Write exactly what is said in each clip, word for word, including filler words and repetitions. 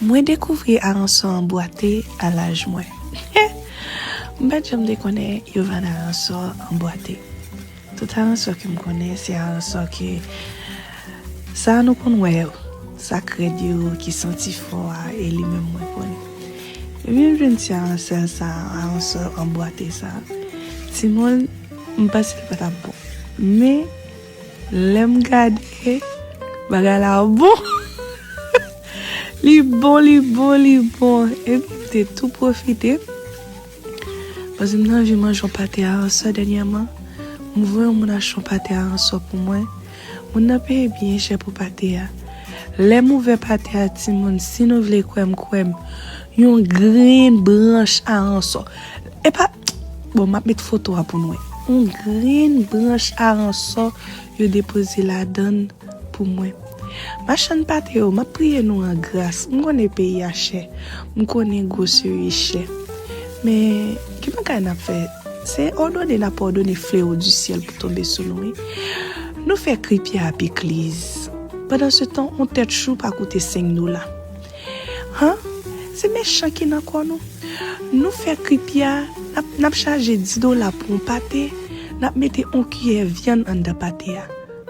Mwen dekouvri aransò anbwate a laj mwen. M pa t janm te konnen yo vann aransò anbwate. Tout aransò ke m konnen, se aransò ke sa nou konn wè yo, sa k rèd yo, ki santi fò a, e li menm mwen konnen. Epi m jwenn ti aransò sa, aransò anbwate sa. Timoun, m panse l pa t ap bon. Men, lè m gade, bagay la bon. Li bon, li bon, li bon. Epi m te tou pwofite. Paske m t anvi manje yon pate aransò dènyèman. M voye yon moun achte yon pate aransò pou mwen. Moun nan peye byen chè pou pate a. Lè m ouvè pate a, timoun, si nou vle kwè m, kwè m, yon grenn branch aransò. E pa, bon, m ap met foto a pou nou wè. Yon grenn branch aransò yo depoze ladann pou mwen. Machann pate yo, m ap priye nou an gras. M konnen peyi a chè. M konnen gwoseri chè. Men, ki bagay n ap fè? Se òdone n ap òdone flewo di syèl pou tonbe sou nou, wi. Nou fè kripya a pikliz. Pandansetan, yon tèt chou pa koute senk dola. Han? Se mechan ki nan kò nou. Nou fè kripya, n ap, n ap chaje dis dola pou yon pate, n ap mete yon kiyè vyann anndan pate a.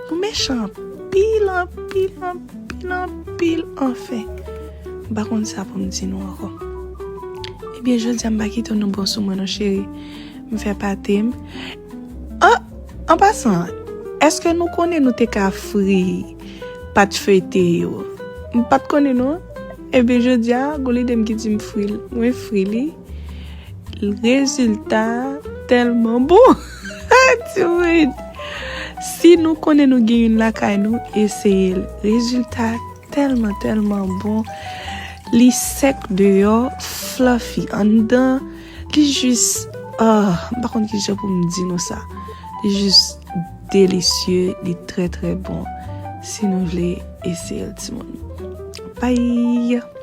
Nou mechan anpil, anpil, anpil, anpil, anfen. M pa konn sa pou m di nou ankò. Ebyen, jodi a m pa kite nou bon sou mwen non, cheri. M fè pate m. An, an pasan, èske nou konnen nou te ka fri pat feyte yo? M pa t konnen non. Ebyen, jodi a, gon lide m ki di m fri l. Mwen fri li. Rezilta tèlman bon. Timoun, si nou konnen nou gen youn lakay nou, eseye l. Rezilta tèlman, tèlman bon. Li sèk deyò, fluffy anndan. Li jis, ah, m pa konn ki jan pou m di nou sa. Li jis delisye, li trè, trè bon. Si nou vle eseye l, timoun. Bye!